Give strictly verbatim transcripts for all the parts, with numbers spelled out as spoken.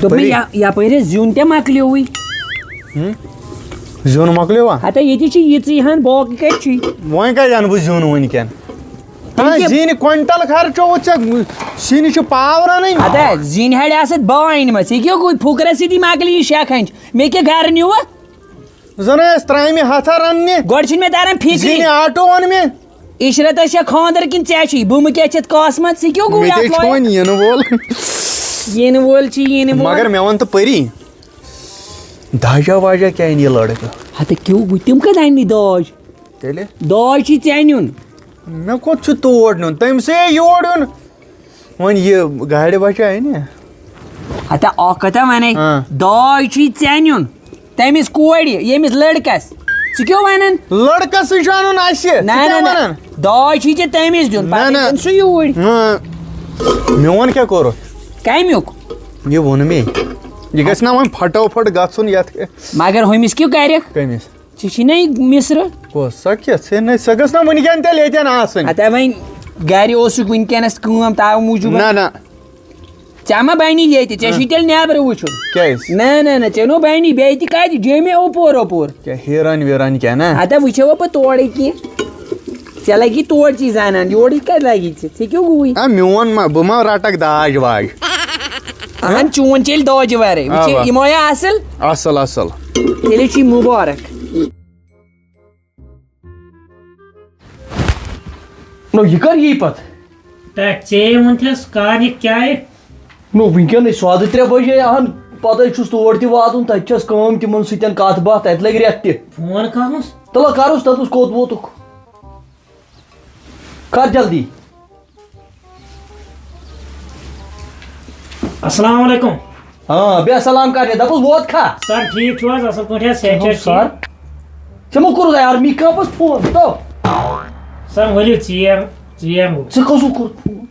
دوٚپمَے، پٔری۔ یا-، یَپٲرۍ ہے زیُن تہِ مۄکلیووٕے۔ ہُم؟ زیُن مۄکلیوا؟ ہتا ییٚتی چھِ یِژٕے ہَن، باقٕے کَتہِ چھُے؟ وۄنۍ کَتہِ اَنہٕ بہٕ زیُن وٕنکٮ۪ن؟ ہاں، کیٛاہ؟ زِنہِ کوینٹل خرچووُتھ ژےٚ، سِنہِ چھُ پاورَنٕے۔ ہتا زِنہِ ہَڑِ آسَتھ بہٕ أنۍمَژ، یہِ کیٛاہ گوٚو؟ پھُکرَس سۭتی مۄکلہِ یہِ شےٚ کھنٛچ، مےٚ کیٛاہ گَرٕ نیوٗوٕ؟ زَن ٲسۍ ترٛامہِ ہَتھا رَننہِ۔ گۄڈٕ چھُنہٕ مےٚ تَران فِکرِ۔ زِنہِ آٹو اوٚن مےٚ۔ عشرتس چھا خانٛدر کِنہٕ ژےٚ چھُے؟ بہٕ مہٕ کیٛاہ چھَتھ کاسمت، ژٕ کیٛاہ گوٚو مےٚ یَتھ تے چھُ لایق؟ وۄنۍ یِنہٕ وول۔ یِنہٕ وول چھُ، یِنہٕ وول۔ مگر مےٚ وَن تہٕ پٔری، داجا واجا کیٛاہ اَنہِ یہِ لڑکہٕ؟ ہتہٕ کیٛاہ گوٚو؟ تِم کَتہِ اَنہِ داج؟ تیٚلہِ؟ داج چھُے ژےٚ نیُن۔ مےٚ کوٚت چھُ تور نیُن؟ تٔمۍ سٕے یور یُن۔ وۄنۍ یہِ گاڑِ بچایہِ نہ۔ ہتا اکھ کتھا ونے، ہاں۔ داج چھُے ژےٚ نیُن۔ تٔمِس کورِ، ییٚمِس لڑکس۔ ژٕ کیٛاہ ونان؟ لڑکس سۭتۍ چھُ انُن اسہِ۔ ژٕ نہ، کیٛاہ نہ، نہ۔ ونان؟ داج چھُے ژےٚ تٔمِس دیُن، نہ، پتہٕ نہ۔ دیُن سُہ یوٗرۍ۔ ہاں۔ میون کیٛاہ کوٚرُکھ؟ کمیُک؟ یہِ ووٚن مےٚ۔ یہِ گژھِ نہ وۄنۍ پھٹو پھٹ گژھُن یتھ۔ مگر ہُمِس کیٛاہ کرکھ؟ کٔمِس؟ ژےٚ چھی نہ یہِ مِصرٕ؟ کۄس؟ سۄ کیٛاہ؟ ژےٚ نَے، سۄ گٔژھ نہ وٕنکٮ۪ن تیٚلہِ ییٚتٮ۪ن آسٕنۍ۔ ہتا وۄنۍ گرِ اوسُکھ وٕنکٮ۪نس کٲم، تَوٕ موٗجوٗب۔ نہ، نہ۔ ژےٚ ما بنی ییٚتہِ؟ ژےٚ چھُے تیٚلہِ نٮ۪برٕ وٕچھُن۔ کیٛازِ؟ نہ، نہ، نہ، ژےٚ نو بنی بیٚیہِ تہِ کتہِ؟ جیٚمہِ اوپور اوپور۔ کیٛاہ ہیران ویران کیٛاہ نہ؟ ہتا وٕچھو پتہٕ تورے کینٛہہ۔ ژےٚ لگی تور چی زانان، یورٕ کتہِ لگی ژےٚ؟ ژےٚ کیٛاہ گوٚوُے؟ آ، میون ما، بہٕ ما رٹکھ داج واج۔ اہن، چون چیٚلہِ داجہِ ورٲے۔ وٕچھ، اوا۔ یہِ ما آیا اصل؟ اصل، اصل۔ تیٚلہِ چھُے مُبارک۔ نو، یہِ کر یی پتہٕ؟ پٮ۪ٹھ ژےٚ ووٚنتھس کر یہِ کیٛاہ؟ نو، وٕنکیٚنٕے سۄدٕ ترٛےٚ بجے اہن، پتہٕ چھُس تور تہِ واتُن، تتہِ چھس کٲم تِمن سۭتۍ کتھ باتھ، تتہِ لگہِ رٮ۪تھ تہِ۔ فون کرُس؟ تلہ کرُس، تتنس کوٚت ووتُکھ؟ کر جلدی۔ السلام علیکم۔ ہاں، بیٚیہِ سلام کرنہِ، دپُس ووت کھا؟ سر، ٹھیٖک چھُو حظ؟ اصل پٲٹھۍ حظ، صحت چھا ٹھیٖک؟ سر، ژےٚ مہ کوٚرُتھ یار، می کمپس فون، تو۔ سر، ؤلِو ژیر، ژیر گوٚو۔ ژےٚ کُس کوٚرُتھ فون؟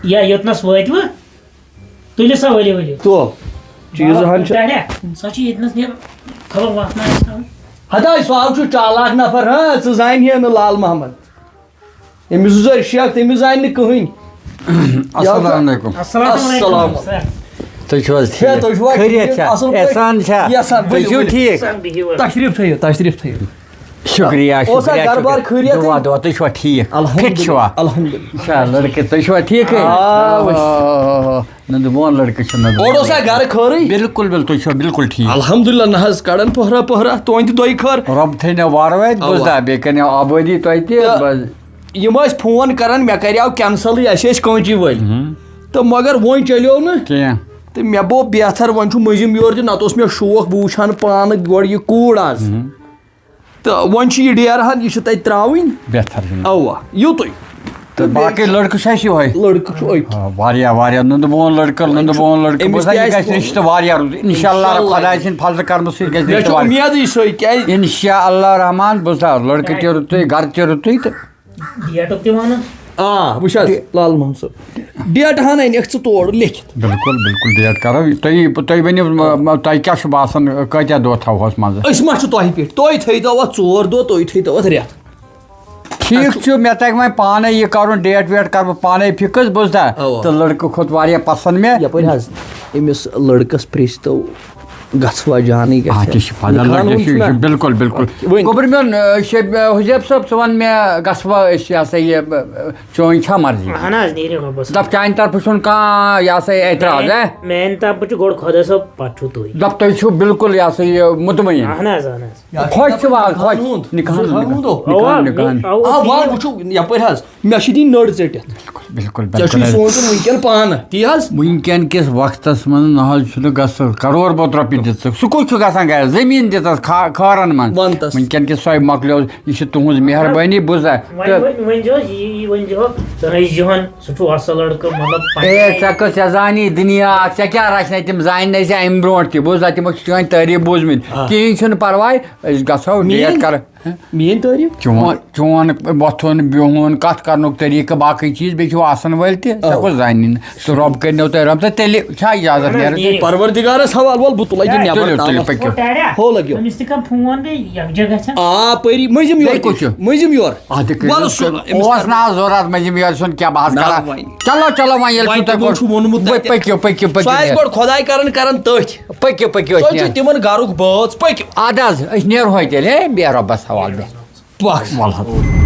یا یوٚتنس وٲتوٕ؟ تُلِو سا، ؤلِو، ؤلِو۔ تو، چیٖز ہن چھِ۔ ٹاٹھیا، سۄ چھِ ییٚتنس نیران، خبر وتھ ما آسہِ ہاوٕنۍ۔ ہتاے، سُہ ہاو چھُ چالاک نفر، ہاں، ژٕ زانہِ ہے نہٕ لال محمد۔ أمِس زٲرۍ شیخ، تٔمِس زانہِ نہٕ کٕہٕنۍ۔ السلام علیکم۔ السلام علیکم، السلام۔ سر۔ تُہۍ چھِو حظ ہے، ٹھیٖک؟ تُہۍ چھِوا خٲریت ٹھیٖک؟ چھا؟ احسان چھا؟ احسان چھا؟ تُہۍ ؤلِو، چھِو ؤلِو۔ ٹھیٖک؟ سر، بِہِو حظ۔ تشریٖف تھٲیِو، تشریٖف تھٲیِو۔ شُکریہ، اوسا شُکریہ، گرٕ بار شُکریہ۔ خٲریتٕے؟ دُعا، دُعا، تُہۍ چھِوا ٹھیٖک؟ الحمدللہ، فِٹ چھِوا؟ الحمدللہ۔ اچھا، لڑکہٕ، تُہۍ چھِوا ٹھیٖکھٕے؟ آ، آ، آ، آ، آ۔ نندٕ بون لڑکہٕ چھُ نندٕ بون۔ اورٕ اوسا گرٕ خٲرٕے؟ بِلکُل، بِلکُل، تُہۍ چھِوا بِلکُل ٹھیٖک؟ الحمدللہ، نہ حظ کڑان پٔہرا پٔہرا، تُہنٛدِ دۄیہِ خٲر۔ رۄب تھٲینو وارٕ واتہِ، اوا۔ بوزا، بیٚیہِ کَرنو آبٲدی تۄہہِ تہِ، تہٕ بس۔ یِم ٲسۍ فون کران، مےٚ کریاو کینسلٕے، اَسہِ ٲسۍ کٲنچی وٲلۍ۔ مہم۔ تہٕ مگر وۄنۍ چلیو نہٕ۔ کینٛہہ۔ تہٕ مےٚ بوو بہتر، وۄنۍ چھُ مٔنٛزِم یورٕ تہِ، نتہٕ اوس مےٚ شوق، بہٕ وٕچھ ہن پانہٕ گۄڈٕ یہِ کوٗر آز۔ مہم۔ تہٕ وۄنۍ چھِ یہِ ڈیرٕ ہن، یہِ چھِ تَتہِ ترٛاوٕنۍ۔ بہتر جِناب۔ اَوا، یُتُے۔ تہٕ باقٕے لٔڑکہٕ چھِ اَسہِ یِہوٚے۔ لٔڑکہٕ چھُ أتھۍ۔ آ، واریاہ، واریاہ۔ نُنٛدٕ بون لٔڑکہٕ، نُنٛدٕ بون لٔڑکہٕ۔ أمِس بوزا، تہِ یہِ آسہِ گژھِ وُنہِ۔ رِشتہٕ واریاہ رُت۔ اِنشاء اللہ، اِنشاء اللہ۔ خۄداے سٕنٛدِ فضلہٕ کرمہٕ سۭتۍ گژھِ مےٚ رِشتہٕ چھِ واریاہ۔ اُمیدٕے سۄے، کیٛازِ؟ اِنشاء اللہ رحمان، بوزا، لٔڑکہٕ تہِ رُتُے، گرٕ تہِ رُتُے تہٕ۔ ڈیٹُک تہِ وَنُن۔ آ، وٕچھ حظ، لال محمد صٲب، ڈیٹ ہن أنِکھ ژٕ تور لیکھِتھ۔ بِلکُل، بِلکُل، ڈیٹ کرو۔ تُہۍ، تُہۍ ؤنِو، م-، م-، تۄہہِ کیٛاہ چھُ باسان، کۭتیٛاہ دۄہ تھاوہوس منٛزٕ؟ أسۍ ما چھِ تۄہہِ پٮ۪ٹھ؟ تُہۍ تھٲیتو اَتھ ژور دۄہ، تُہۍ تھٲیتو اَتھ رٮ۪تھ۔ ٹھیٖک چھُ، مےٚ تَگہِ وۄنۍ پانَے یہِ کَرُن، ڈیٹ ویٹ کَرٕ بہٕ پانَے فِکٕس، بوٗزتھا؟ اَوا۔ تہٕ لٔڑکہٕ کھوٚت واریاہ پَسنٛد مےٚ۔ یَپٲرۍ حظ، أمِس لٔڑکَس پرٛژھتو گژھوا جانٕے گژھِ۔ آ، تہِ چھِ پَنُن نِکاحن لٔڑکہٕ ہُنٛد چھُ، چھُنہ۔ یہِ چھُ بِلکُل، بِلکُل۔ وۄنۍ گوٚبُر میون، آ، شیب-، آ، حُزیب صٲب، ژٕ وَن مےٚ، گژھوا أسۍ، یہِ ہسا یہِ، آ، چٲنۍ چھا مرضی؟ اہن حظ، نیٖرِو رۄبَس۔ دَپ، چانہِ طرفہٕ چھُنہٕ کانٛہہ، یہِ ہسا یہِ اعتراض، میٛانہِ، ہے؟ میٛانہِ طرفہٕ چھُ گۄڈٕ خۄدا صٲب، پَتہٕ چھُو تُہۍ۔ دَپ، تُہۍ چھِو بِلکُل، یہِ ہسا یہِ، مطمعین۔ اہن حظ، اہن حظ۔ خۄش چھِوا، خۄش؟ نِکاحَن ہُنٛد۔ نِکاحَن، اَوا، نِکاح، نِکاح۔ اَوا، آ، وۄنۍ وٕچھِو یَپٲرۍ حظ، مےٚ چھِ دِنۍ نٔر ژٔٹِتھ۔ بِلکُل، ژےٚ چھُے بِلکُل۔ سونٛچُن وٕنکٮ۪ن پانہٕ، تی حظ۔ وٕنکٮ۪ن کِس وقتس منٛز نہ حظ چھُنہٕ گژھان، کرور بوت رۄپیہِ دِژٕکھ، سُہ کوٚت چھُ گژھان؟ گژھِ زٔمیٖن دِژٕس کھا-، کھارن منٛز۔ وَنتَس۔ وٕنکٮ۪ن کِس سۄے مۄکلیو، یہِ چھِ تُہٕنٛز مہربٲنی، بوٗزا؟ وۄنۍ، تہٕ وۄنۍ، وۄنۍ چھِ حظ یی، یی، وۄنۍ چھِ حظ رٔزۍ ہُن، سُہ چھُ اَصٕل لٔڑکہٕ، مطلب، پنٛنہِ اے، آیہِ۔ ژےٚ کٔژ ژےٚ زانی دُنیا، ژےٚ کیٛاہ رَچھنَے تِم زانہِ نَے ژےٚ اَمہِ برونٛٹھ تہِ، بوٗزا؟ تِمو چھِ چٲنۍ تعریٖف بوٗزمٕتۍ۔ آ۔ کِہیٖنۍ چھُنہٕ پَرواے، أسۍ گژھو، میٛٲنۍ؟ ڈیٹ کَرو۔ میٛٲنۍ تعریٖف؟ چون، چون وۄتھُن، بِہُن، کَتھ کَرنُک طریٖقہٕ، باقٕے چیٖز، بیٚیہِ چھِو آسَن وٲلۍ تہِ، سۄ آ۔ کۄس زانہِ نہٕ؟ تہٕ رۄب کٔرِنو تۄہہِ رحم، تہٕ تیٚلہِ چھا اِجازت اَہَن حظ، نیرُن؟ نیٖرِو۔ پروردگارَس حوالہٕ، وَلہٕ بہٕ تُلَے نٮ۪بر تُلِو، تُلِو، تامَتھ۔ پٔکِو۔ ہو لٔگِو۔ أمِس تہِ کَم فون بیٚیہِ یَکجاہ گژھن۔ آ، پٔری، مٔنٛزِم یور بیٚیہِ کُس چھُ؟ مٔنٛزِم یور۔ آ، تہِ کٔرِو وَلہٕ سُہ۔ سُہ، أمِس اوس کَر- نہٕ آز ضروٗرت مٔنٛزِم یورٕ سُنٛد کینٛہہ، بہٕ حظ نہ کَرٕ۔ وۄنۍ۔ چلو، چلو، وۄنۍ ییٚلہِ وۄنۍ چھُو تۄہہِ تِمو کوٚر-، چھُ ووٚنمُت وۄنۍ تَتہِ۔ پٔکِو، پٔکِو، پٔکِو، سُہ آسہِ نیرو۔ گۄڈٕ خۄداے کَران، کَران تٔتھۍ۔ پٔکِو، پٔکِو، أسۍ سُہ چھُ نیرو۔ تِمَن گَرُک بٲژ، پٔکِو۔ اَدٕ حظ، أسۍ نیرہو تیٚلہِ، ہے، بیٚہہ رۄبَس حوالہٕ، بیٚہہ۔ پکھ۔ وَلہٕ حظ۔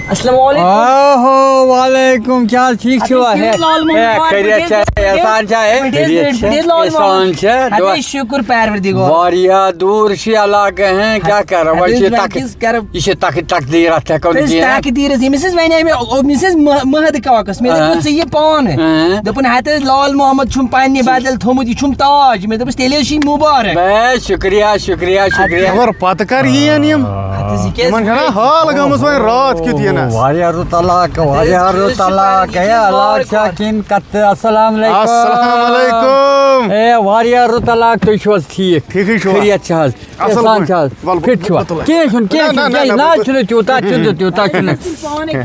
السلام علیکم۔ آہو، وعلیکم، کیٛاہ حظ، ٹھیٖک چھِوا؟ اَدٕ حظ، ہے، لال محمد ہے، خٲریت چھا؟ احسان چھا؟ ہے، بٔڈِس، خٲریت بٔڈِس، چھا؟ بٔڈِس لال محمد۔ احسان چھا؟ اَدٕ دُعا۔ حظ، شُکُر پروردگار۔ واریاہ دوٗر چھِ یہِ علاقہٕ، ہیں، کیٛاہ کَرو، وۄنۍ اَدٕ چھِ حظ، وۄنۍ تَقہٕ-، کِس کَرو؟ یہِ چھِ تَقہٕ-، تقدیٖر، اَتھ ہٮ۪کو نہٕ تُہۍ کینٛہہ۔ تقدیٖرَس، ییٚمِس حظ وَنے مےٚ، أمِس حظ مہ-، مہد کاکَس، مےٚ دوٚپ، اۭں۔ ژٕ یہِ پانہٕ۔ اۭں۔ دوٚپُن، ہَتہٕ حظ، لال محمد چھُم پنٛنہِ بدل تھوٚمُت، یہِ چھُم تاج۔ مےٚ دوٚپُس، تیٚلہِ حظ چھِ یہِ مُبارک۔ بے، شُکریہ، شُکریہ، شُکریہ۔ خبر پتہٕ کر یِیَن یِم۔ ہَتہٕ حظ، یہِ کیٛازِ یِمن چھَنا حال گٔمٕژ وۄنۍ راتھ کیُتھ یِنَس۔ واریاہ رُت علاقہٕ، واریاہ رُت علاقہٕ۔ ہے، علاقہٕ چھا کِنہٕ کَتھ؟ السلام علیکم۔ السلام علیکم۔ ہے، واریاہ رُت علاقہٕ، تُہۍ چھِو حظ ٹھیٖک؟ ٹھیٖکٕے چھِوا؟ خیریت چھِ حظ؟ اَصٕل احسان پٲٹھۍ۔ چھِ حظ؟ وَلہٕ بہٕ، فِٹ چھِوا؟ بہٕ تُلہٕ۔ کینٛہہ چھُنہٕ، کینٛہہ نہ، چھُنہٕ، نہ، کینٛہہ نہ، نہ، نہ، بہٕ چھُس تُلِو تیوٗتاہ، تُلِو تیوٗتاہ چھُنہٕ۔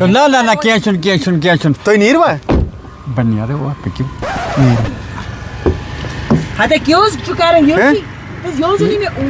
نہ، نہ، نہ، کینٛہہ چھُنہٕ، کینٛہہ چھُنہٕ، کینٛہہ چھُنہٕ۔ تُہۍ نیٖروا؟ بہٕ نیرٕ، او، پٔکِو۔ ہتا کیٛاہ حظ چھُ کران؟ یہِ حظ ہیں؟ چھُ، یہِ حظ چھُ نہٕ مےٚ،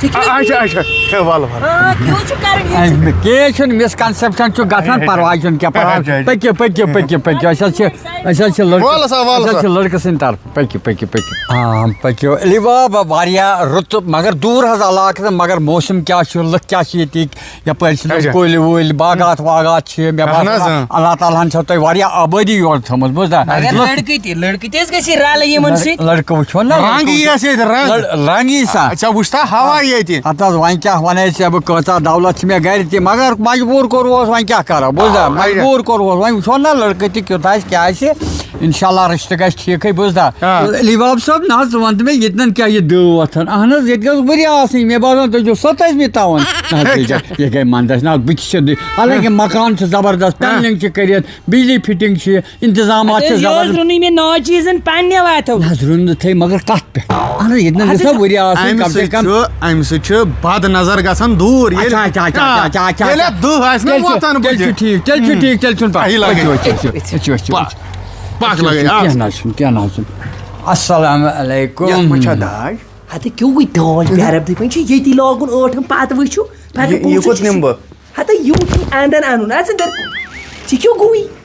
ژےٚ کیٛاہ آ، اچھا، اچھا۔ ہے، وَلہٕ، وَلہٕ۔ آ، کیٛاہ حظ چھُ کران یہِ؟ اے، مےٚ کینٛہہ چھُنہٕ، مِس کَنسٮ۪پشَن چھُ گژھان، اچھا۔ پَرواے چھُنہٕ کینٛہہ، پَرواے۔ اچھا، اچھا۔ پٔکِو، پٔکِو، پٔکِو، پٔکِو۔ أسۍ حظ چھِ، أسۍ حظ چھِ لٔڑکہٕ، وَلہٕ سا، وَلہٕ أسۍ حظ سا۔ چھِ لٔڑکہٕ سٕنٛدِ طرفہٕ۔ پٔکِو، پٔکِو، پٔکِو۔ آ، پٔکِو۔ علی بابا، واریاہ رُت، مگر دوٗر حظ علاقہٕ تہٕ مگر موسم کیٛاہ چھُ، لُکھ کیٛاہ چھِ ییٚتِکۍ، یَپٲرۍ چھِ اچھا۔ کُلۍ وُلۍ، باغات واغات چھِ، مےٚ اہن حظ، باسان اۭں۔ اللہ تعالیٰ ہَن چھو تۄہہِ واریاہ آبٲدی یورٕ تھٲومٕژ، بوٗزتھا؟ مگر لُکھ لٔڑکہٕ تہِ، لٔڑکہٕ تہِ حظ گژھِ رَلہٕ یِمَن لٔڑ-، سۭتۍ۔ لٔڑکہٕ وٕچھو نہ، رنٛگ لٔڑکہٕ یی وٕچھو۔ اَسہِ ییٚتہِ، رنٛگ۔ لٔڑ-، رنٛگ یی سا۔ ژےٚ وٕچھتھا ہوا ییٚتہِ؟ ہَتہٕ حظ، وۄنۍ کیٛاہ وَنے ژےٚ بہٕ، کۭژاہ دولت چھِ مےٚ گَرِ تہِ، مگر مجبوٗر کوٚروس، وۄنۍ کیٛاہ کَرو، بوٗزتھا؟ آ، مجبوٗر کوٚروس، وۄنۍ وٕچھو نہ لٔڑکہٕ تہِ کیُتھ آسہِ، کیٛاہ آسہِ۔ اِنشاء اللہ رِشتہٕ گژھِ ٹھیٖکٕے، بوٗزتھا؟ آ۔ علی باب صٲب، نہ حظ، ژٕ وَن تہٕ مےٚ، ییٚتٮ۪ن کیٛاہ یہِ دٲو وۄتھان؟ اَہن حظ، ییٚتہِ گٔژھ ؤری آسٕنۍ، مےٚ باسان، تُہۍ چھِو ستٲجمہِ تاوان۔ نہ حظ، یہِ گٔے، یہِ گٔے مَندَچھ۔ نہ حظ، بہٕ تہِ چھُس دِوان۔ حالانکہ مکان چھُ زبردست، آ۔ پینلِنٛگ چھِ کٔرِتھ، بجلی فِٹِنٛگ چھِ، اِنتظامات اَدٕ چھِ حظ، یہِ حظ زبردست۔ روٚنُے مےٚ ناچیٖزَن پنٛنٮ۪و اَتھو۔ نہ حظ، روٚن نہٕ تھٲے، مگر کَتھ پٮ۪ٹھ؟ اَہن حظ، ییٚتہِ نہ اَدٕ گژھِ نا حظ، ؤری آسٕنۍ، اَمہِ کم سے سۭتۍ کم۔ چھُ، اَمہِ سۭتۍ چھُ بد نظر گژھان دوٗر۔ ییٚلہِ، اچھا، اچھا، اچھا، آ، اچھا، اچھا، ییٚلہِ اچھا۔ اَتھ دُہ آسہِ نا تیٚلہِ چھُ، وۄتھان تیٚلہِ چھُ بٕتھِ۔ ٹھیٖک، تیٚلہِ چھُ ٹھیٖک، تیٚلہِ چھُنہٕ پَرواے۔ اَہی لَگہِ۔ أچھِو، أچھِو، أچھِو، أچھِو، أچھِو، أچھِو۔ پَکھ، پَکھ لَگہِ آز۔ کینٛہہ نہ حظ چھُنہٕ، کینٛہہ نہ حظ چھُنہٕ۔ السلام علیکم۔ یَتھ ما چھا داج؟ ہتہٕ کیٛوٗ گوٚو داج؟ بہرب دٔپۍ وۄنۍ چھِ ییٚتی لاگُن ٲٹھَن، پَتہٕ وٕچھِو، پَتہٕ یہِ، یہِ پوٚژھ کوٚت چھُ نِمہٕ بہٕ؟ ہتہٕ یوٗت چھُ اَندَن اَنُن۔ اَژٕ اَندَر۔ ژےٚ کیٛاہ گوٚوُے؟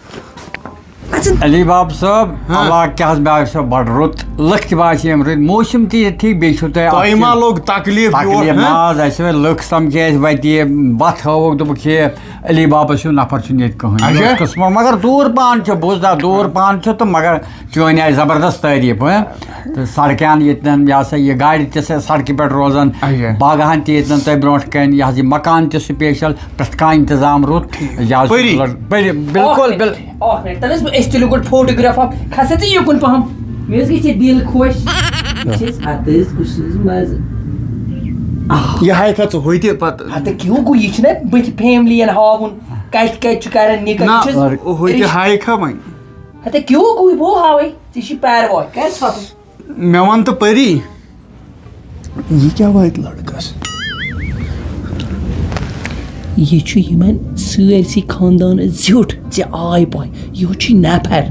اَژٕ اَندَر۔ علی باب صٲب، ہاں۔ علاقہٕ کیٛاہ حظ، مےٚ باسیو بَڑٕ رُت، لٕکھ تہِ باسے یِم رٕتۍ، موسم تہِ ییٚتہِ ٹھیٖک، بیٚیہِ چھُو تۄہہِ اَکھ تۄہہِ ما چیٖز، لوٚگ تکلیٖف یور، تکلیٖف ہاں؟ نہ حظ، اَسہِ وۄنۍ لٕکھ سَمکھے اَسہِ وَتہِ، وَتھ ہٲوٕکھ، دوٚپُکھ، ہے، علی بابَس ہیوٗ نفر چھُنہٕ ییٚتہِ کٕہٕنۍ۔ اچھا۔ یہِ اوس قٕسمت، مگر دوٗر پَہَن چھُ، بوٗز تہ، دوٗر پَہَن چھُ تہٕ مگر چٲنۍ آیہِ زبردست تعریٖف، ہہ؟ تہٕ سڑکہِ ہن ییٚتٮ۪ن، یہِ ہسا یہِ گاڑِ تہِ سہ-، سڑکہِ پٮ۪ٹھ روزان، اچھا۔ باغہٕ ہن تہِ ییٚتٮ۪ن تۄہہِ برونٛٹھ کَنہِ، یہِ حظ یہِ مکان تہِ special، پرٛٮ۪تھ کانٛہہ انتظام رُت، یہِ حظ پٔری۔ لڑ-، پٔری، بِلکُل، اکھ بِل-، منٹ، اکھ منٹ، تَلہٕ حظ، أسۍ تُلِو گۄڈٕ photograph اکھ، کھس ژٕ یُکُن پہم، مےٚ حظ گژھِ دِل خۄش۔ وٕچھ حظ، اَتھ حظ کُس حظ مَزٕ۔ آہ۔ یہِ ہایہِ کھا ژٕ ہُتہِ پتہٕ؟ ہتہٕ کیٛوٗ گوٚو، یہِ چھُنہ بٕتھِ family ین ہاوُن، کتہِ کتہِ چھُ کران نِکاح، نہ، یہِ چھُ حظ ہُتہِ رِش-، ہایہِ کھا وۄنۍ؟ ہتہ کیٛوٗ گوٚو، بہٕ ہاوے، ژےٚ چھی پرواے، کر ژھۄپہٕ۔ مےٚ وَن تہٕ پٔری، یہِ کیٛاہ واتہِ لڑکس؟ یہِ چھُ یِمن سٲرسٕے خاندانس زیُٹھ، ژےٚ آے پاے، یہِ چھُے نفر۔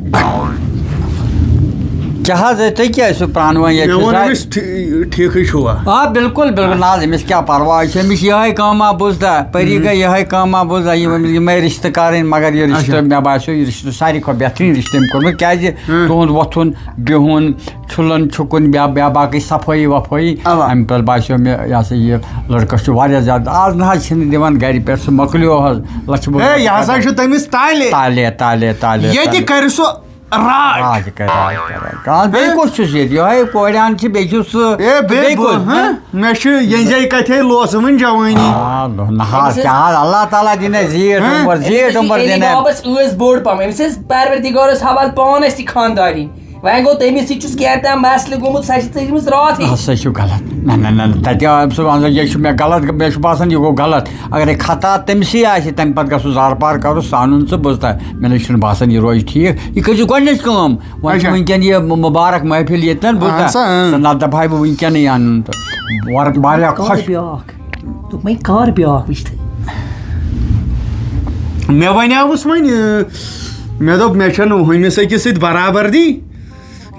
کیٛاہ حظ، تُہۍ کیٛاہ ٲسِو پرٛانہٕ وۄنۍ ییٚتہِ مےٚ چھُ ووٚن سا-، أمِس ٹھی-، ٹھیٖکٕے چھُوا؟ آ، بِلکُل، بِلکُل، نہ حظ، أمِس کیٛاہ پرواے چھُ، أمِس چھِ یِہوٚے کٲمہ بوٗزتھا، پٔری گٔے یِہوٚے کٲمہ بوٗزتھا، یِم أمِس یِمَے رِشتہٕ کَرٕنۍ، مگر یہِ رِشتہٕ، اچھا۔ مےٚ باسیو، یہِ رِشتہٕ چھُ ساروی کھۄتہٕ بہتریٖن رِشتہٕ أمۍ کوٚرمُت، کیٛازِ ہاں۔ تُہُنٛد وۄتھُن، بِہُن، چھُلُن چھُکُن، بیا-، بیا-، باقٕے صفٲیی وفٲیی، اَوا۔ اَمہِ پَتہٕ باسیو مےٚ، یہِ ہسا یہِ لٔڑکَس چھُ واریاہ زیادٕ، آز نہ حظ چھِنہٕ دِوان گَرِ پٮ۪ٹھ، سُہ مۄکلیو حظ، لَچھٕ بوٚد۔ ہے، یہِ ہسا چھُ تٔمِس تالے۔ تالے، تالے، تالے، ییٚتہِ تالے۔ کَرِ سُہ راج۔ راج کَرِ، راج کَرِ، راج۔ آ، بیٚیہِ ہہ؟ کُس چھُس ییٚتہِ؟ یِہوٚے کورِ ہَن چھِ، بیٚیہِ چھُس، ہے، بیٚیہِ بیٚیہِ بہٕ، کُس؟ ہہ؟ مےٚ چھُ یَنجے کَتھے لوسہٕ وٕنۍ جوٲنی۔ آ، نہ حظ، کیٛاہ حظ، اللہ تعالیٰ دِنَے زیٖٹھ ہہ؟ عمر، زیٖٹھ عمر أمِس دِنَے۔ بابَس ٲس بٔڑ پَہَم، أمِس ٲس پروردگارَس حوالہٕ پانَس تہِ خانٛدارِنۍ۔ وۄنۍ گوٚو تٔمِس سۭتۍ چھُس کینٛہہ تام مسلہٕ گوٚمُت، سۄ چھِ ژٔجمٕژ راتھٕے۔ آ، سۄ چھُ غلط۔ نہ، نہ، نہ، نہ، تَتہِ آو أمۍ سُنٛد وَنان، یہِ چھُ مےٚ غلط، مےٚ چھُ باسان، یہِ گوٚو غلط۔ اگرے خطا تٔمسٕے آسہِ، تَمہِ پَتہٕ گژھُن زارٕ پار کَرُن، سُہ اَنُن ژٕ، بوٗزتھا؟ مےٚ نہ چھُنہٕ باسان، یہِ روزِ ٹھیٖک۔ یہِ کٔرۍزِ گۄڈٕنِچ کٲم۔ وۄنۍ چھُ اچھا۔ وٕنکٮ۪ن یہِ مُ-، مُبارک محفِل ییٚتٮ۪ن، بوٗزتھا؟ اہن سا، اۭں۔ تہٕ نَتہٕ دَپہٕ ہاے بہٕ وٕنکٮ۪نٕے اَنُن تہٕ وارٕ واریاہ کَر خۄش۔ بیٛاکھ؟ دوٚپمَے، کر بیٛاکھ وٕچھتھٕے؟ مےٚ وَنیٛاوُس وۄنۍ، اۭں، مےٚ دوٚپ، مےٚ چھَنہٕ ہُمِس أکِس سۭتۍ برابردی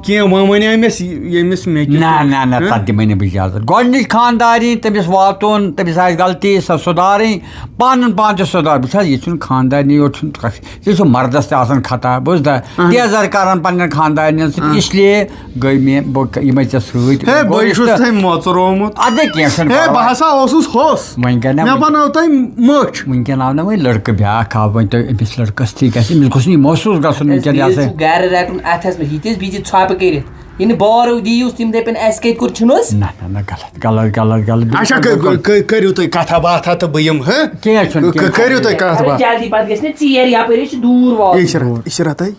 کینٛہہ۔ وۄنۍ وَنیٛاو مےٚ س-، ییٚمِس مےٚ کیٛاہ نہ، چھُ؟ نہ، نہ، ہہ؟ تَتھ دِمَے نہٕ بہٕ اِجازت۔ گۄڈٕنِچ خانٛدارِنۍ، تٔمِس واتُن، تٔمِس آسہِ غلطی، سۄ سُدھارٕنۍ، پَنُن پان تہِ سُدھار۔ بہٕ چھَس، یہِ چھُنہٕ خانٛدارنٕے یوت چھُنہٕ کَتھ، یہِ چھُ مَردَس تہِ آسان خطا، بوٗزتھا؟ اہن۔ تیزر کَران پنٛنٮ۪ن خانٛدارنٮ۪ن سۭتۍ، اہن۔ اس لیے گٔے مےٚ، بہٕ ک-، یِمَے ژےٚ سۭتۍ ہے، بہٕ گوٚو چھُس رِشتہٕ۔ تۄہہِ مۄژرومُت۔ اَدٕ کینٛہہ چھُنہٕ ہے، پَرواے۔ بہٕ ہسا اوسُس ہوٚس۔ وۄنۍ گٔے نہ مےٚ وۄنۍ۔ بنٲو تۄہہِ مٔچھ۔ وٕنکٮ۪ن آو نہ وۄنۍ لٔڑکہٕ بیٛاکھ آو، وۄنۍ تۄہہِ أمِس لٔڑکَس تھی گژھِ، أمِس گوٚژھ نہٕ یہِ محسوٗس گژھُن وٕنکٮ۪ن یہِ ہسا یہِ۔ گرٕ رَٹُن اَتھَس منٛز، یہِ تہِ ٲسۍ بِہِتھ ژھۄپہٕ کٔرِتھ۔ یہِ نہٕ بارو دِیِو تِم دَپَن اَسہِ کَتہِ کوٚر چھُنہٕ حظ؟ نہ، نہ، نہ، غلط، غلط، غلط، غلط، اچھا، بِلکُل، کٔرِو، بِلکُل۔ کٔرِو، کٔرِو تُہۍ کَتھا باتھا تہٕ بہٕ یِمہٕ، ہہ؟ کینٛہہ چھُنہٕ، کٔ-، کینٛہہ کٔرِو چھُنہٕ۔ تُہۍ کَتھ اَدٕ باتھ۔ جلدی، پَتہٕ گژھِ نہ ژیر یَپٲرۍ، أسۍ چھِ دوٗر واتُن۔ عشرت، عشرت، تُہۍ؟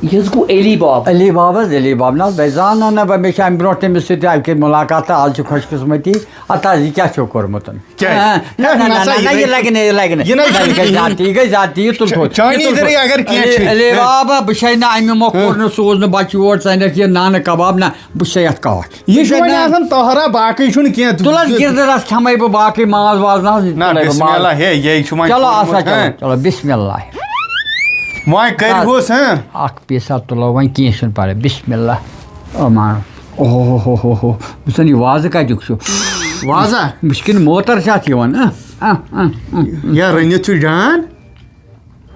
یہِ حظ گوٚو علی باب۔ علی باب حظ، علی باب نہ حظ، بہٕ زانہٕ نہ، نہ، بہٕ، مےٚ چھِ اَمہِ برونٛٹھ تٔمِس سۭتۍ اَکہِ پھِرِ مُلاقات تہٕ آز چھِ خۄش قٕسمتی۔ اَتھ حظ، یہِ کیٛاہ چھُو کوٚرمُت؟ کیٛازِ؟ ہاں، نہ، ہے، نہ، نہ، نہ نہ، سا، نہ، یہِ یہِ لَگہِ نہٕ، یہِ لَگہِ نہٕ۔ یہِ نہ یہِ گژھِ زیادٕ، یہِ گژھِ زیادٕ، یہِ تُل تھوٚد، چانی یہِ تُل دٔری تھوٚد۔ اگر کینٛہہ علی، چھِ۔ علی ہاں۔ بابا، بہٕ چھَے نہٕ اَمہِ مۄکھ ہاں۔ کوٚر نہٕ، سوز نہٕ بَچہٕ یور، ژٕ اَنَکھ یہِ نانہٕ کباب، نہ، بہٕ چھَسے یَتھ کَتھ۔ یہِ چھُ وۄنۍ آسان تۄہرا، باقٕے چھُنہٕ کینٛہہ۔ تُل حظ، گِردٕ رَس کھٮ۪مَے بہٕ، باقٕے ماز واز نہ حظ، نہ، تُلَے بہٕ بسم ماز۔ اللہ، ہے، یہِ چھُ وۄنۍ چلو، کوٚرمُت، اَسا، چلو، ہاں۔ چلو، بسم اللہ۔ وۄنۍ کٔرۍ ہُس، ہاں۔ اَکھ پیٖسا تُلو وۄنۍ، کینٛہہ چھُنہٕ پَرواے، بسم اللہ۔ امان۔ اوہ ہو ہو ہو ہو۔ بہٕ زَن یہِ وازٕ کَتیُک چھُ؟ وازا؟ مُشکِن موتر چھِ اَتھ یِوان، اَہ، اَہ، اَہ، اَہ۔ یا رٔنِتھ چھُ جان؟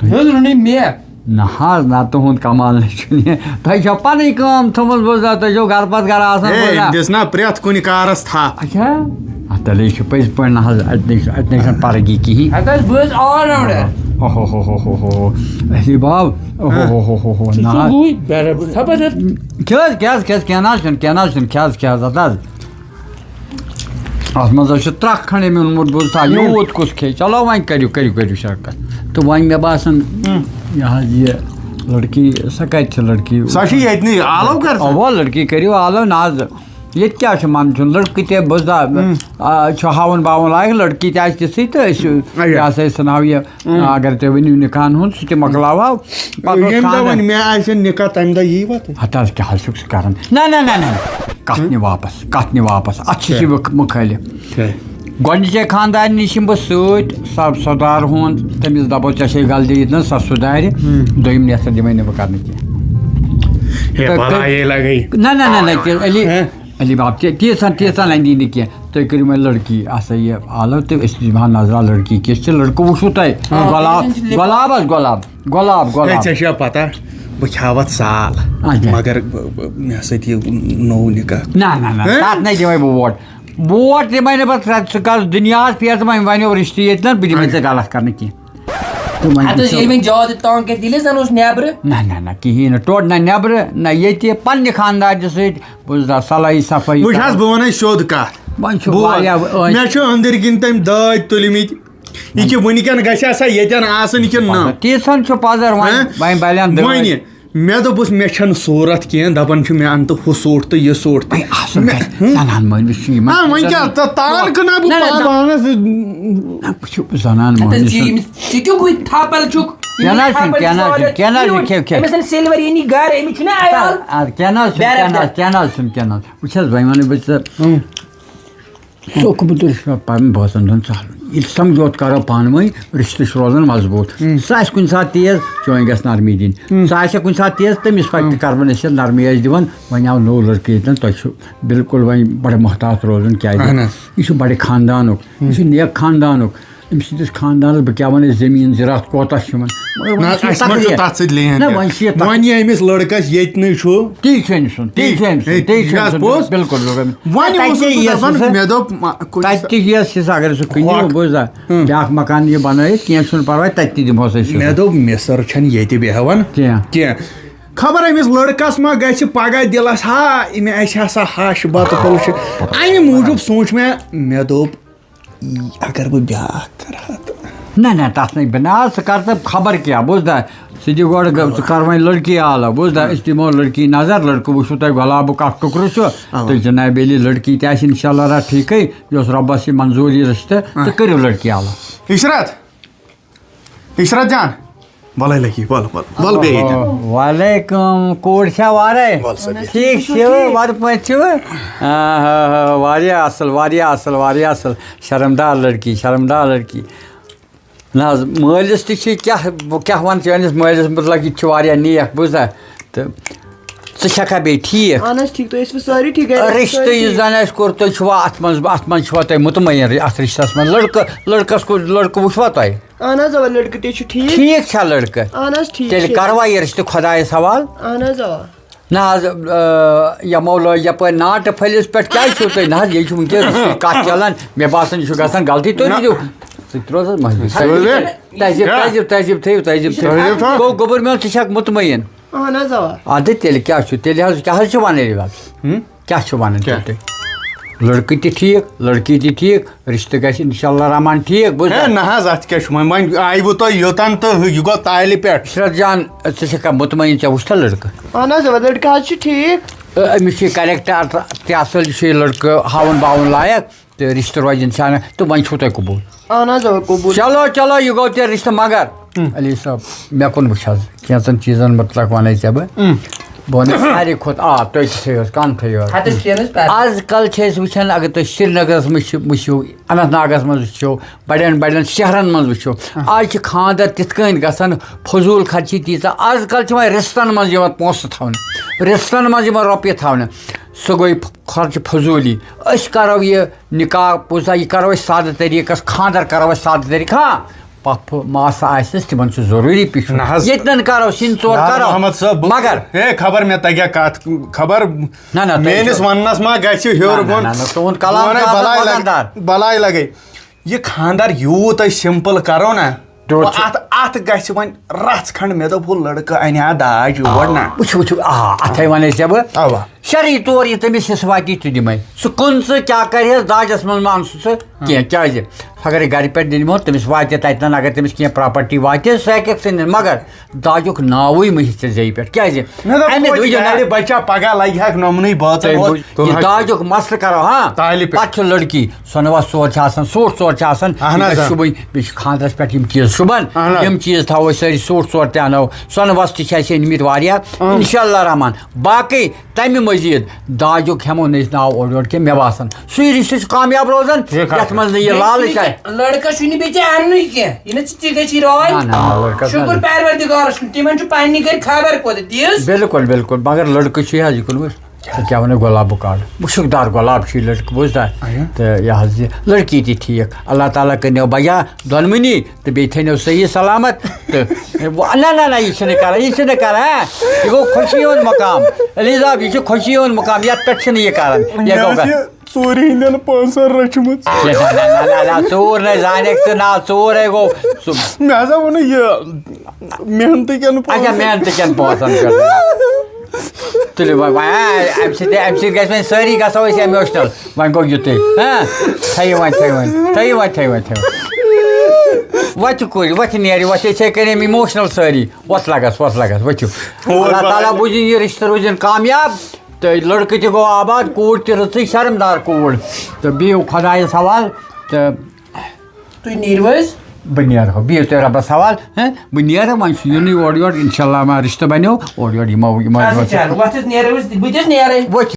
حظ رٔنٕے مےٚ۔ نہ حظ، نہ، تُہُنٛد کمال نہ چھُنہٕ یہِ۔ تۄہہِ چھو پَنٕنۍ کٲم تھٲومٕژ، بوزا، تُہۍ چھو گرٕ پتہٕ گرٕ آسان، ہے، بوزا۔ دِس نا پرٛٮ۪تھ کُنہِ کارس تھپھ۔ اچھا۔ اَتھ تیٚلے چھُ پٔزۍ پٲٹھۍ نہ حظ، اَتہِ نَے چھُ، اَتہِ نَے چھُنہٕ پرگی کِہیٖنۍ۔ ہَتہٕ حظ، بہٕ حظ all rounder۔ اوہ ہو ہو ہو ہو ہو۔ اہلی باب، اوہ ہو ہو ہو ہو، سُہ نہ حظ۔ گوٚوٕے برابر۔ خبر حظ۔ کیٛاہ حظ، کیٛاہ حظ، کیٛاہ حظ، کینٛہہ نہ حظ چھُنہٕ، کینٛہہ نہ حظ چھُنہٕ، کیٛاہ حظ، کیٛاہ حظ، اَتھ حظ۔ اَتھ منٛز حظ چھُ ترٛکھ کھنٛڈ أمۍ اوٚنمُت، بوٗزتھا، یوٗت کُس کھیٚیہِ؟ چلو وۄنۍ کٔرِو، کٔرِو، کٔرِو شرکت۔ تہٕ وۄنۍ مےٚ باسان، یہِ حظ یہِ لڑکی، سۄ کَتہِ چھِ لڑکی؟ سۄ چھِ ییٚتنٕے، آلو کر سا۔ اَوا، لڑکی کٔرِو آلو، نہ حظ۔ ییٚتہِ کیٛاہ چھُ منٛدچھُن؟ لڑکہٕ تہِ بوٗزتھا، آ، چھُ ہاوُن باوُن لایق، لڑکی تہِ آسہِ تِژھٕے تہٕ أسۍ، اچھا۔ یہِ ہسا أسۍ ژھٕنہو یہِ، اگر تُہۍ ؤنِو نِکاحن ہُنٛد، سُہ تہِ مۄکلاوہو۔ پَتہٕ ییٚمہِ دۄہ کھانٛدر۔ وۄنۍ مےٚ آسہِ نِکاح، تَمہِ دۄہ یی وۄنۍ تُہۍ؟ ہَتہٕ حظ، کیٛاہ حظ چھُکھ ژٕ کران؟ نہ، نہ، نہ، نہ، نہ۔ کَتھ نہِ واپس، کَتھ نہِ واپس۔ اَتھ چھِ کیٛاہ؟ یہِ مُخٲلِف۔ کیٛاہ؟ گۄڈٕنِچے خانٛدارنہِ نِش یِمہٕ بہٕ سۭتۍ، سۄ سُدھار ہُنٛد، تٔمِس دَپو، "ژےٚ چھے غلطی ییٚتہِ نَس، سۄ سُدھارِ۔" دوٚیِم نٮ۪صٕف دِمَے نہٕ بہٕ کرنہٕ کینٛہہ۔ ہے، تہٕ بَلاے لَگَے۔ نہ، نہ، نہ، نہ، تہِ علی، ہہ؟ علی باب، تی-، تیٖژاہ، تیٖژاہ لَنٛدی نہٕ کینٛہہ۔ تُہۍ کٔرِو وۄنۍ لڑکی، آسا یہِ آلو تہٕ أسۍ دِمہٕ ہا نظرا لڑکی کِژھ چھِ۔ لڑکہٕ وٕچھِو تۄہہِ۔ ہاں۔ گۄلاب، گۄلاب حظ، گۄلاب۔ گۄلاب، ہے، گۄلاب۔ ژےٚ چھےٚ پتہ، بہٕ کھیٛاوَتھ سال، اچھا۔ مگر بہٕ، بہٕ، مےٚ سۭتۍ یہِ نوٚو نِکاح۔ نہ، نہ، نہ، ہہ؟ تَتھ نَے دِمَے بہٕ ووٹ۔ ووٹ دِمَے نہٕ بہٕ، ژٕ کر دُنیاہَس پھیرٕ، ژٕ وۄنۍ وَنیو رِشتہٕ ییٚتہِ نَن، بہٕ دِمَے ژےٚ غلط کرنہٕ کینٛہہ۔ تہٕ وۄنۍ اَدٕ حظ وٕچھو۔ ییٚلہِ وۄنۍ زیادٕ تنٛگ کَرِ، تیٚلہِ حظ اَنوس نٮ۪برٕ۔ نہ، نہ، نہ، کِہیٖنۍ نہٕ، ٹوٹھ نہ نٮ۪برٕ، نہ ییٚتہِ، پنٛنہِ خانٛدارنہِ سۭتۍ، بہٕ چھُس دَپان صلٲحی صفٲیی وٕچھ حظ، کران۔ بہٕ وَنَے سیوٚد کَتھ۔ وۄنۍ چھُ بوز، واریاہ أنٛدۍ۔ مےٚ چھُ أنٛدٕرۍ کِنۍ تٔمۍ دٲدۍ تُلمٕتۍ۔ یہِ کہِ وٕنکٮ۪ن گژھِ ہا سۄ ییٚتٮ۪ن آسٕنۍ کِنہٕ نہ؟ تیٖژ ہن چھُ پزر وۄنۍ، ہہ؟ وۄنۍ بلٮ۪ن دٲدۍ۔ وۄنہِ مےٚ دوٚپُس، مےٚ چھَنہٕ صوٗرت کینٛہہ، دَپان چھُ مےٚ اَن تہٕ ہُہ سوٗٹ تہٕ یہِ سوٗٹ تہٕ۔ وۄنۍ آسُن مےٚ، گژھِ، ہُہ؟ زنان مٔہنِس چھُ یِمن ہاں، وۄنۍ کیٛاہ، تہٕ تان کٕنہٕ ہا بہٕ نہ، نہ، پا-، نہ۔ پانَس؟ نہ، بہٕ چھُس زنان اَدٕ مٔہنِس چھُ سُنٛد۔ ییٚمِس، ژٕ کیٛاہ گوٚو یہِ تھپل چھُکھ؟ کینٛہہ نہ حظ چھُنہٕ، کینٛہہ نہ حظ چھُنہٕ، کینٛہہ نہ حظ چھُنہٕ، کھیٚو، کھیٚو۔ أمِس چھَنہٕ سِلوَر یی نہٕ گرٕ، أمِس چھُنہ عیال۔ اَدٕ کینٛہہ نہ حظ چھُنہٕ، بے کینٛہہ نہ حظ، رحمتہ۔ کینٛہہ نہ حظ چھُنہٕ، کینٛہہ نہ حظ۔ وٕچھ حظ، وۄنۍ وَنَے بہٕ ژےٚ۔ ہُم۔ ژٕ اوکھ مُدُر چھُ مےٚ پَنُن بٲژَن دۄن ژَلُن۔ ییٚلہِ سَمجھوتہٕ کَرو پانہٕ ؤنۍ، رِشتہٕ چھُ روزان مضبوٗط۔ ہُم۔ سُہ آسہِ کُنہِ ساتہٕ تیز، چٲنۍ گژھِ نرمی دِنۍ۔ ہُم۔ سُہ آسہِ کُنہِ ساتہٕ تیز، تٔمِس پَتہٕ تہِ ہُم۔ کَرٕ بہٕ نصیحت، نرمی آسہِ دِوان۔ وۄنۍ آو نوٚو لٔڑکہٕ ییٚتٮ۪ن، تۄہہِ چھُو بِلکُل وۄنۍ بَڑٕ محتاط روزُن، کیٛازِ اَہَن حظ۔ یہِ چھُ بَڑٕ خاندانُک، یہِ چھُ ہُم۔ نیک خاندانُک۔ أمۍ سٕنٛدِس خاندانَس بہٕ کیٛاہ وَنہٕ، زٔمیٖن زِراعت کوتاہ چھُ یِمَن؟ مگر وۄنۍ نہ، چھُ یہِ اَسہِ ما چھُ تقدیٖر۔ تَتھ سۭتۍ لین نہ، دِتھ؟ وۄنۍ چھُ یہِ تقدیٖر۔ وۄنۍ یہِ أمِس لٔڑکَس ییٚتہِ نٕے چھُ۔ تی چھُ أمۍ سُنٛد، تی چھُ أمۍ سُنٛد، ہے، تی چھُ یہِ أمۍ حظ سُنٛد۔ پوٚز۔ بِلکُل، بِلکُل۔ وۄنۍ تَتہِ اوسُس تہِ بہٕ یِیَس دَپان، سُہ، مےٚ دوٚپ، ما-، کُنہِ تَتہِ سا-، تہِ یِیَس سُہ، اگر سُہ کٕنہِ، ہوکھ۔ بوٗز سا، ہُم۔ بیٛاکھ مکان یہِ بَنٲیِتھ، کینٛہہ چھُنہٕ پَرواے، تَتہِ تہِ دِمہوس أسۍ سُہ۔ مےٚ دوٚپ، مِصر چھَنہٕ ییٚتہِ بیٚہوان کینٛہہ۔ کینٛہہ۔ خبر أمِس لٔڑکَس ما گژھِ پَگاہ دِلَس، ہا، أمۍ اَسہِ ہسا ہَش بَتہٕ پھوٚل چھِ۔ اَمہِ موٗجوٗب سوٗنٛچ مےٚ، مےٚ دوٚپ، اگر بہٕ بیٛاکھ کرٕ ہا تہٕ۔ نہ، نہ، تَتھ نَے بِناو، ژٕ کر تہٕ خبر کیٛاہ، بوٗزتھا؟ ژٕ دِ گۄڈٕ، ژٕ کر وۄنۍ لڑکی آلہٕ، بوٗزتھا؟ أسۍ دِمو لڑکی نظر، لڑکہٕ وٕچھِو تۄہہِ، گۄلابُک اکھ ٹُکرٕ چھُ، اَوا۔ تہٕ جناب علی لڑکی تہِ آسہِ انشاءاللہ رَٹھ ٹھیٖکٕے، یۄس رۄبَس یہِ منظوٗر یی رِشتہٕ، تہٕ آ۔ کٔرِو لڑکی آلہٕ۔ عشرت، عشرت جان، وَلَے لٔگی، وَلہٕ، وَلہٕ، وَلہٕ بیٚہہ ییٚتٮ۪ن۔ وعلیکم، کوٗر چھا وارے؟ وَلہٕ سا بیٚہہ۔ ٹھیٖک چھِوٕ، وَرٕ پٲٹھۍ چھِوٕ؟ آ، ہا، ہا، واریاہ اَصٕل، واریاہ اَصٕل، واریاہ اَصٕل۔ شرمدار لڑکی، شرمدار لڑکی۔ نہ حظ، مٲلِس تہِ چھِ کیٛاہ، بہٕ کیٛاہ وَنہٕ چٲنِس مٲلِس مُتلق، یہِ تہِ چھُ واریاہ نیک، بوٗزتھا؟ تہٕ ژٕ چھَکھا بیٚیہِ ٹھیٖک؟ اہن حظ، ٹھیٖک، تُہۍ ٲسوٕ سٲری ٹھیٖک، گَرِ ٲسوٕ رِشتہٕ سٲری یُس ٹھیٖک؟ زَن اَسہِ کوٚر، تُہۍ چھُوا اَتھ منٛز، اَتھ منٛز چھُوا تُہۍ مطمعین اَتھ رِشتَس منٛز؟ لٔڑکہٕ، لٔڑکَس کوٚر، لٔڑکہٕ وٕچھوا تۄہہِ؟ اہن حظ، اَوا، لٔڑکہٕ تہِ چھُ ٹھیٖک۔ ٹھیٖک چھا لٔڑکہٕ؟ اہن حظ، ٹھیٖک تیٚلہِ چھِ۔ کَروا یہِ رِشتہٕ خۄدایَس حوالہٕ؟ اہن حظ، اَوا۔ نہ حظ، آ، یَمو لٲج یَپٲرۍ ناٹہٕ پھٔلِس پٮ۪ٹھ، کیٛازِ چھُو تُہۍ؟ نہ حظ، یہِ چھُ وٕنکیٚس رِشتہٕ کَتھ چَلان، مےٚ باسان یہِ چھُ گژھان غلطی، تُہۍ نہ۔ دِیِو۔ ژٕ تہِ روز حظ مٔنٛزۍ۔ سُلہِ۔ تہذیٖب، کیٛاہ؟ تہذیٖب، تہذیٖب تھٲیِو، تہذیٖب تھٲیِو۔ تہذیٖب تھاو۔ گوٚو گوٚبُر میون، ژٕ چھَکھ مطمعین؟ اہن حظ، اَوا۔ اَدٕ تیٚلہِ کیٛاہ چھُ؟ تیٚلہِ حظ، کیٛاہ حظ چھُ وَنان یہِ بَب؟ ہُم؟ کیٛاہ چھُ وَنان کیٛاہ؟ تیٚلہِ تُہۍ؟ لٔڑکہٕ تہِ ٹھیٖک، لٔڑکی تہِ ٹھیٖک، رِشتہٕ گژھِ اِنشاء اللہ رحمان ٹھیٖک، بوٗزتھا؟ ہے، نہ حظ، اَتھ کیٛاہ چھُ وۄنۍ؟ وۄنۍ آیہِ بہٕ تۄہہِ یوٚتَن تہٕ یہِ گوٚو تالہِ پٮ۪ٹھ۔ عشرت جان، ژٕ چھَکھا مطمعین، ژےٚ وٕچھتھا لٔڑکہٕ؟ اہن حظ، اَوا، لٔڑکہٕ حظ چھُ ٹھیٖک۔ أ، أمِس چھُ یہِ character تہِ اَصٕل، یہِ چھُ یہِ لٔڑکہٕ ہاوُن باوُن لایق۔ تہٕ رِشتہٕ روزِ اِنسان، تہٕ وۄنۍ چھُو تۄہہِ قبوٗل۔ اہن حظ، اَوا، قبوٗل۔ چلو، چلو، یہِ گوٚو تیٚلہِ رِشتہٕ، مگر ہُم۔ علی صٲب، مےٚ کُن وٕچھ حظ، کینٛژَن چیٖزَن مُتلق وَنَے ژےٚ بہٕ۔ ہُم۔ بہٕ وَنَے ساروی کھۄتہٕ، آ، تُہۍ تہِ تھٲیِو حظ، کَن تھٲیِو حظ۔ ہَتَس شیرنَس پٮ۪ٹھ۔ آز کَل چھِ أسۍ وٕچھان، اگر تُہۍ سرینگرَس منٛز چھِ، وٕچھِو، اننت ناگَس منٛز وٕچھِو، بَڑٮ۪ن بَڑٮ۪ن شہرَن منٛز وٕچھِو، آز چھِ خانٛدَر تِتھ کٔنۍ گژھان، فضوٗل خرچی تیٖژاہ، آز کَل چھِ وۄنۍ رِستَن منٛز یِوان پونٛسہٕ تھاونہٕ، رِستَن منٛز یِوان رۄپیہِ تھاونہٕ، سُہ گوٚو خرچہٕ فضوٗلی۔ أسۍ کَرو یہِ نکاح پوٚز، یہِ کَرو أسۍ سادٕ طریٖقَس، خانٛدَر کَرو أسۍ سادٕ طریٖقہٕ۔ ہاں، پۄپھٕ ماسہٕ آسٮ۪س، تِمَن چھُ ضروٗری پِشُن۔ نہ حظ۔ ییٚتٮ۪ن کَرو، سِنۍ ژور نہ حظ، کَرو۔ محمد صٲب، بہٕ مگر ہے، خبر مےٚ تَگیٛاہ کَتھ، خبر نہ، نہ، تُہۍ میٛٲنِس چھِو وَننَس ما گژھِ ہیوٚر نہ، نہ، بۄن؟ نہ، نہ، تُہُنٛد کلام بہٕ وَنَے چھُ آسان بَلاے لَگہِ، وَزَندار۔ بَلاے لَگے۔ یہِ خانٛدَر یوٗت أسۍ simple کَرو نہ، تیوٗت چھُ۔ اَتھ، اَتھ گژھِ وۄنۍ رَژھ کھنٛڈ، مےٚ دوٚپ، ہُہ لٔڑکہٕ اَنہِ ہا داج یور نہ۔ وٕچھ، وٕچھ، آ، اَتھَے وَنے ژےٚ بہٕ۔ اَوا۔ شرعی طور یہِ تٔمِس حصہٕ واتی، تہِ دِمَے۔ سُہ کٕن ژٕ، کیٛاہ کَرِ حظ، داجَس منٛز ما اَن سُہ ژٕ کینٛہہ۔ کیٛازِ؟ اگر یہِ گَرِ پٮ۪ٹھ دِنہِ مو، تٔمِس واتہِ تَتہِ نَن، اگر تٔمِس کینٛہہ property واتہِ، سُہ ہیٚکہِ سُہ نِتھ۔ مگر داجُک ناوٕے مہٕ ہیٚچھ ژےٚ زیٚیہِ پٮ۪ٹھ۔ کیٛازِ؟ مےٚ دوٚپ، اَمہِ توتہِ دُے نہ۔ گَرِ بَچا پَگاہ لَگہِ ہاکھ نۄمنٕے بٲژَن تُہۍ اوس۔ بوٗزِو، یہِ داجُک مسلہٕ کَرو، ہاں؟ تالہِ پٮ۪ٹھ۔ پَتہٕ چھُ لٔڑکی، سۄنہٕ وَس ژور چھِ آسان، سوٗٹ ژور چھِ آسان، اَہَن یہِ حظ، گژھِ آ۔ شوٗبٕنۍ، بیٚیہِ چھِ خانٛدرَس پٮ۪ٹھ یِم چیٖز شوٗبان۔ اَہَن حظ۔ یِم چیٖز تھاوو أسۍ سٲری، سوٗٹ ژور تہِ اَنو، سۄنہٕ وَس تہِ چھِ اَسہِ أنۍ مٕتۍ واریاہ، اَہَن حظ۔ اِنشاء اللہ رحمان۔ باقٕے تَمہِ مٔزیٖد داجُک ہٮ۪مو نہٕ أسۍ ناو اورٕ یورٕ کینٛہہ، مےٚ باسان۔ سُے رِشتہٕ چھُ کامیاب روزان، ٹھیٖک حظ۔ یَتھ منٛز نہٕ یہِ لالٕچ آسہِ۔ لٔڑکَس چھُنہٕ بیٚیہِ ژےٚ اَننُے کینٛہہ، یہِ نہٕ ژٕ تہِ گژھی راے۔ نہ، نہ، نہ، لٔڑکَس نہ۔ شُکُر پروردگارَس کُن، تِمَن چھُ پنٛنہِ گَرِ خبر کوٗتاہ تیٖژ۔ بِلکُل، بِلکُل، مگر لٔڑکہٕ چھُے حظ یہِ کُنوُہ، ژٕ کیٛاہ وَنَکھ، گۄلابُک کَڑ، مُشُک دار گۄلاب چھُ یہِ لٔڑکہٕ، بوٗزتھا؟ اَہَن۔ تہٕ یہِ حظ یہِ لٔڑکی تہِ ٹھیٖک، اللہ تعالیٰ کٔرنو بَجا دۄنوٕنی۔ تہٕ بیٚیہِ تھٲینو صحیح سلامت۔ تہٕ وۄنۍ، نہ، نہ، نہ، یہِ چھُنہٕ کران، یہِ چھُنہٕ کران، ہا۔ یہِ گوٚو خوشی ہُنٛد مقام۔ علی صاحب، یہِ چھُ خوشی ہُنٛد مقام، یَتھ پٮ۪ٹھ چھُنہٕ یہِ کران۔ یہِ مےٚ گوٚو ٲس کر- یہِ ژوٗرِ ہٕنٛدٮ۪ن پانٛژَن رٔچھمٕژ۔ نہ، نہ، نہ، نہ، نہ، ژوٗر نَے زانٮ۪کھ ژٕ، نہ، ژوٗرے گوٚو سُہ۔ مےٚ ہسا ووٚنُے یہِ محنتہٕ کٮ۪ن اچھا، پونٛسَن۔ محنتہٕ کٮ۪ن پونٛسَن پٮ۪ٹھ۔ تُلِو وۄنۍ، وۄنۍ، آ، اَمہِ سۭتۍ، اَمہِ سۭتۍ گژھِ وۄنۍ سٲری گژھو أسۍ emotional۔ وۄنۍ گوٚو یُتُے۔ ہاں؟ تھٲیِو وۄنۍ، تھٲیِو وۄنۍ، تھٲیِو وۄنۍ، تھٲیِو وۄنۍ، تھٲیِو وۄنۍ۔ وۄتھِو کُلۍ، وۄتھِ نیر، وۄتھِ، یِتھَے کٔنۍ یِم emotional سٲری۔ وۄتھ لَگَس، وۄتھ لَگَس، ؤتھِو۔ اور اللہ تعالیٰ بَلاے۔ بوٗزِن یہِ رِشتہٕ روٗزِن کامیاب۔ تہٕ لٔڑکہٕ تہِ گوٚو آباد، کوٗر تہِ رٕژٕے، شرمدار کوٗر۔ تہٕ بِہِو خۄدایَس حوالہٕ۔ تہٕ تُہۍ نیٖرِو حظ۔ بہٕ نیرٕ ہو، بِہِو تُہۍ رۄبَس حوالہٕ۔ ہہ، بہٕ نیرٕ، وۄنۍ چھُ یُنٕے اورٕ یورٕ، اِنشاء اللہ ما رِشتہٕ بَنیو، اورٕ یورٕ یِمو، یِمو اچھا، یورٕ۔ چلو، وۄتھ حظ نیرو أسۍ، بہٕ تہِ حظ نیرَے۔ ؤتھِو۔